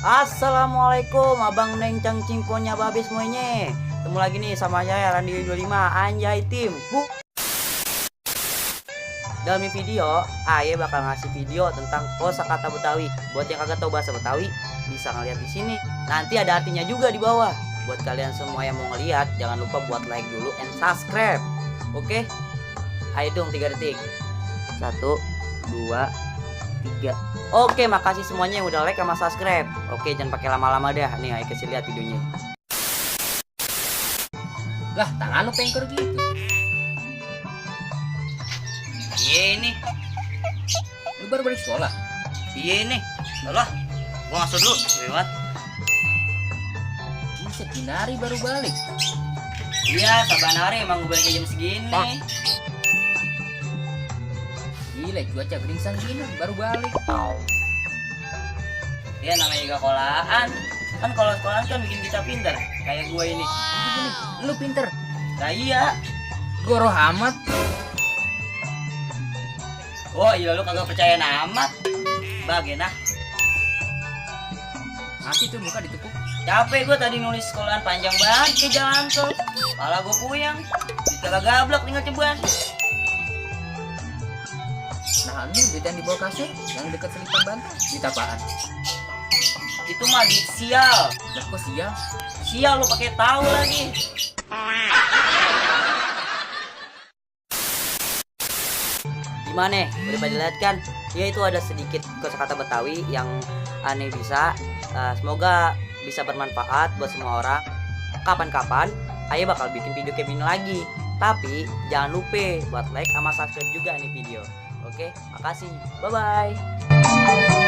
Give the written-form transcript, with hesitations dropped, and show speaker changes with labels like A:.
A: Assalamualaikum abang neng cang cingponya babes semuanya. Ketemu lagi nih sama saya Randy 25 Anjay Tim. Dalam video, Aye bakal ngasih video tentang kosakata Betawi. Buat yang kagak tahu bahasa Betawi, bisa ngeliat di sini. Nanti ada artinya juga di bawah. Buat kalian semua yang mau ngeliat, jangan lupa buat like dulu and subscribe. Oke? Ayo dong 3 detik. 1, 2, 3. Oke, makasih semuanya yang udah like sama subscribe. Oke, jangan pakai lama-lama dah. Nih, ayo kasih lihat videonya.
B: Lah, tangan lu pengker gitu.
A: Iya nih.
B: Lu baru balik sekolah?
A: Iya nih. Alah, gua masuk dulu. Lewat.
B: Buset, Binari baru balik.
A: Iya, saban hari emang gue balik jam segini.
B: Gila, cuaca geringsang gini baru balik.
A: Ya namanya juga sekolahan. Kan kalau sekolahan kan bikin kita pintar. Kayak gue ini.
B: Gini, lu pinter.
A: Nah iya.
B: Goroh amat.
A: Oh iya lu kagak percaya amat. Bagian nah.
B: Mati tuh muka ditepuk.
A: Capek gue tadi nulis sekolahan panjang banget ke jalan tol. Kepala gue puyeng. Kagak gablok tinggal ceban.
B: Nah, lu duit yang dibawa kasur yang dekat selipan bantal. Duit apaan?
A: Itu mah duit sial.
B: Lah kok sial?
A: Sial lu pakai tahu lagi. Gimana? Udah pada lihat kan? Ya itu ada sedikit kosakata Betawi yang aneh bisa. Semoga bisa bermanfaat buat semua orang. Kapan-kapan Ayah bakal bikin video kayak gini lagi. Tapi jangan lupa buat like sama subscribe juga nih video. Oke, makasih. Bye bye.